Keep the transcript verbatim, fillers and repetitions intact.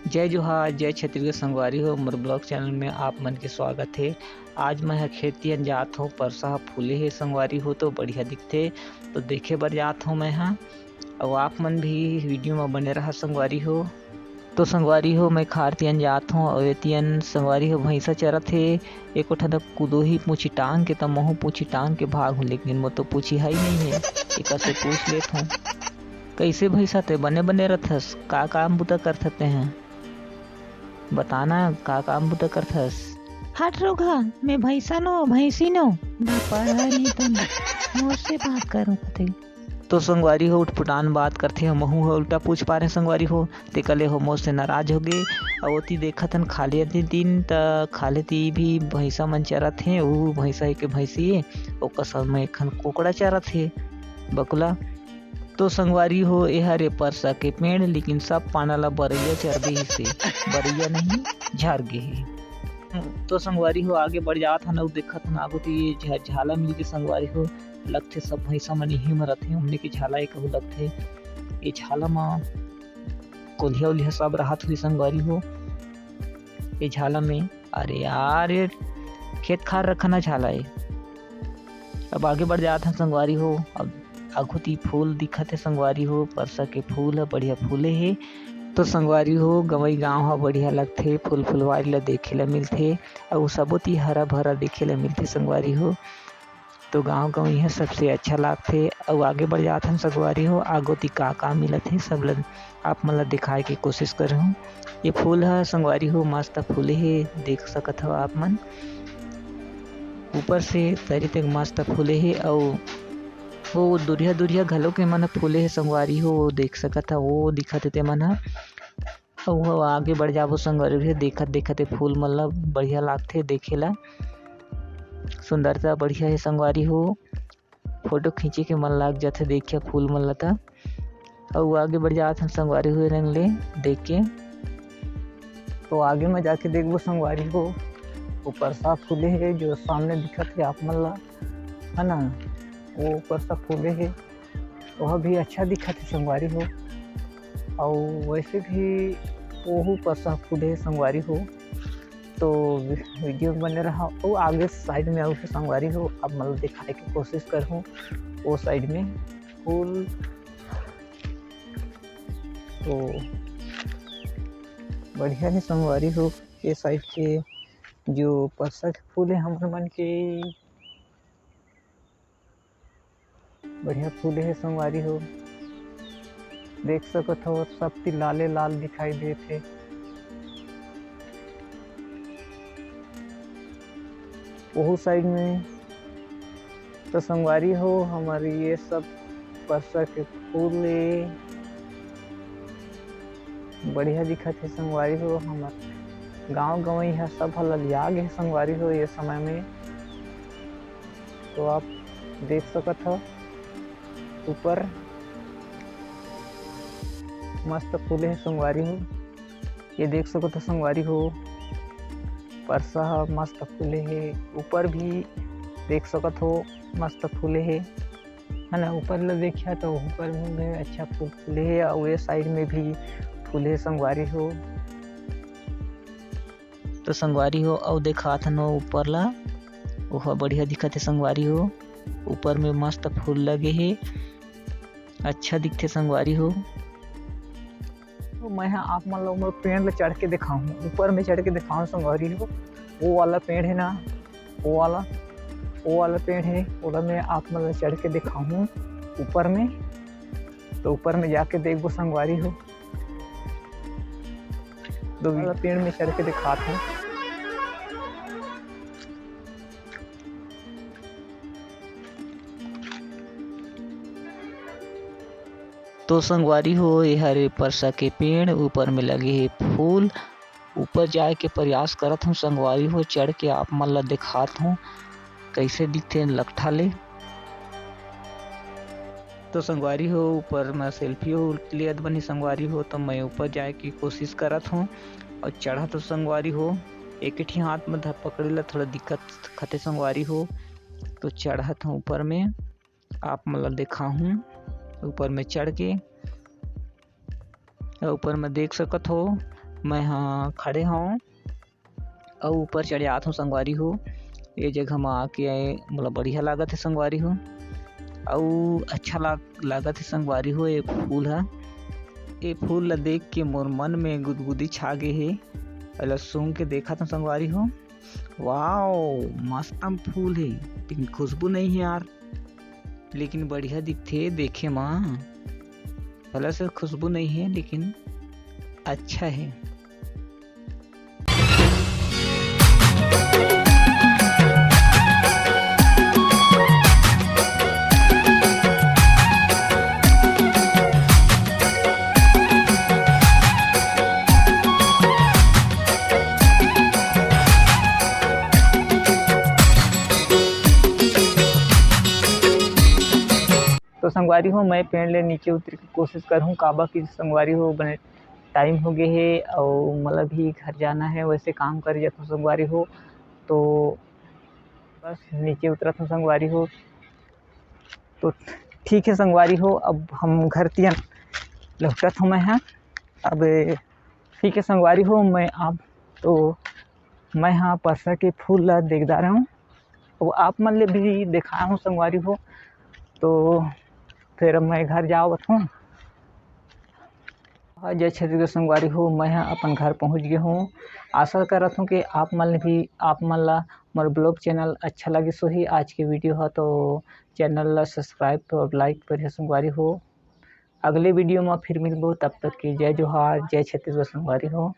जय जोहार, जय छत्तीसगढ़ संगवारी हो, मोर vlog channel में आप मन के स्वागत हे। आज मैं ह खेत तियन जात हों, परसा ह फूले हे संगवारी हो, तो बढ़िया दिखथे, तो देखे बर जात हों मैं ह। अउ आप मन भी video म बने रहा संगवारी हो। तो संगवारी हो, मैं खार तियन जात हों, अउ ए तियन संगवारी हो भैंसा चरत हे। एको ठन त कुदोही पूछी टांग के, त महू पूछी टांग के भाग हूँ, लेकिन मोर तो पूछी है ही नहीं है। एकर से पूछ लेत हों, कैसे भैंसा ते बने बने रथस? का काम बुता करथस तेहा? बताना, का काम बुता करथस? हट रोगहा, मैं भैंसा नो, भैंसी नो। ना पढ़ा नहीं तुम, मोर से बात करो कथे। तो संगवारी हो, उठपुटान बात करथे, महू ह उल्टा पूछ पारे संगवारी हो, ते कले हो मोर से नाराज हो गे। अउ ओती देखत हन खाले ती दिन, त खाले ती भी भैंसा मन चरत हे, ऊ भैंसा के भैंसी हे, ओकर साथ में एक ठन कुकड़ा चरत हे, बकुला। तो संगवारी हो, एहर ए परसा के पेड़, लेकिन सब पाना ला बरैया चर दे से, बरैया नहीं, झर गे हे। तो संगवारी हो, आगे बढ़ जात हन अउ देखत हन आगू ती ये झ-, झाला मिल गे संगवारी हो, लगथे सब भैंसा मन इही म रथे, हमने के झाला ए कहू लगथे। ये झाला म कोलिहा उलिहा सब राहत हुई संगवारी हो। ये झाला में, अरे यार, ये खेत खार रखना झाला ए। अब आगे बढ़ जात हन संगवारी हो। अब आघू ती फूल दिखत हे संगवारी हो, परसा के फूल ह बढ़िया फूले हे। तो संगवारी हो, गंवई गांव ह बढ़िया लगथे, फूल फुलवारी ला देखे ला मिलथे, अउ सबो ती हरा भरा देखे ला मिलथे संगवारी हो। तो गांव गंवई ह सबसे अच्छा लागथे। अउ आगे बढ़ जात हन संगवारी हो, आगू ती का का मिलत हे, सब ल आप मन ल दिखाए के कोशिश करहूँ। ये फूल ह संगवारी हो मस्त फूले हे, देख सकत हव आप मन। ऊपर से तरी तक मस्त फूले हे, अउ वो दुरिहा दुरिहा घलो के मन ह फूले हे संगवारी हो, वो देख सकत हव, वो दिखत हे ते मन ह। अउ वो आगे बढ़ जाबो संगवारी हो, देखत देखत ये फूल मन ल बढ़िया लागथे देखे ला, सुंदरता बढ़िया हे संगवारी हो। फोटो खींचे के मन लाग जाथे देखिया फूल मन ल त। अउ आगे बढ़ जात हन संगवारी हो रंग ले देख के। तो आगे में जाके देखबो संगवारी हो, वो परसा फूले हे जो सामने दिखत हे आप मन ला, है ना, वो परसा फूले हे, वह भी अच्छा दिखत हे संगवारी हो। अउ वैसे भी ओहू परसा फूले हे संगवारी हो। तो वी-, video में बने रहा। अउ आगे side में अउ संगवारी हो, आप मन ल दिखाए के कोशिश करहूँ वो side में फूल। तो बढ़िया हे संगवारी हो, ये side के जो परसा के फूल हे हमर मन के बढ़िया फूले हे संगवारी हो, देख सकत हव सब ती लाले लाल दिखाई देत हे। ओहू side में तो संगवारी हो, हमर ये सब परसा के फूल ए बढ़िया दिखत हे संगवारी हो। हमर गांव गंवई ह सब ह ललिया गे हे संगवारी हो ये समय में। तो आप देख सकत हव ऊपर मस्त फूले हे संगवारी हो। ये देख सकत हव संगवारी हो, परसा ह मस्त फूले हे। ऊपर भी देख सकत हव मस्त फूले हे, है ना। ऊपर ल देखिया तो ऊपर में भी अच्छा फूल फूले हे, अउ ये side में भी फूले हे संगवारी हो। तो संगवारी हो, अउ देखात हन ऊपर ला, ओहा बढ़िया दिखत हे संगवारी हो। ऊपर में मस्त फूल लगे हे, अच्छा दिखथे संगवारी हो। तो मैं ह आप मन ला ओमर पेड़ ला चढ़ के देखाहूँ, ऊपर में चढ़ के देखाहूँ संगवारी हो। वो वाला पेड़ हे ना, वो वाला, वो वाला पेड़ हे, ओला मैं आप मन ला चढ़ के देखाहूँ ऊपर में। तो ऊपर में जाके देखबो संगवारी हो, तो वाला पेड़ में चढ़ के देखात हूँ। तो संगवारी हो, ये हरे परसा के पेड़, ऊपर में लगे हे फूल। ऊपर जाए के प्रयास करत हूँ संगवारी हो, चढ़ के आप मन ला दिखात हूँ कैसे दिखथे लकठा ले। तो संगवारी हो, ऊपर में selfie हो लेत बनी संगवारी हो, तो मैं ऊपर जाए की कोशिश करत हूँ और चढ़त हूँ संगवारी हो। एक ठी हाथ में धर पकड़े ला थोड़ा दिक्कत खते संगवारी हो, तो चढ़त हूँ ऊपर में। आप मन ला देखाहूँ ऊपर में चढ़ के। ऊपर में देख सकत हो, मैं ह खड़े हव अउ ऊपर चढ़ जात हव संगवारी हो। ये जगह म आके मोला बढ़िया लागत हे संगवारी हो, अउ अच्छा लाग-, लागत हे संगवारी हो। ये फूल ह, ये फूल ला देख के मोर मन में गुदगुदी छा गे हे। एला सूंघ के देखत हव संगवारी हो। वाओ, मस्त फूल हे, लेकिन खुशबू नहीं हे यार, लेकिन बढ़िया दिखथे देखे म। भले से खुशबू नहीं हे, लेकिन अच्छा हे। तो संगवारी हो, मैं पेड़ ले नीचे उतरे के कोशिश करहूँ, काबर कि संगवारी हो, बने टाइम हो गे हे अउ मोला भी घर जाना हे, वैसे काम करे जाथों संगवारी हो। तो बस नीचे उतरत हूँ संगवारी हो। तो ठीक हे संगवारी हो, अब हम घर तियन लहुटत हूँ मैं ह। अब ठीक हे संगवारी हो, मैं अब तो मैं ह परसा के फूल ला देख डारहूँ, अउ आप मन ले भी देखाहूँ संगवारी हो। तो फिर अब मैं घर जावत हूँ। जय छत्तीसगढ़ संगवारी हो, मैं ह अपन घर पहुँच गे हूँ। आशा करत हूँ कि आप मन भी, आप मन ला मोर vlog channel अच्छा लगिस होही आज के video ह, तो channel ला subscribe और like करिहा संगवारी हो। अगले video म फिर मिलबो, तब तक के जय जोहार, जय छत्तीसगढ़ संगवारी हो।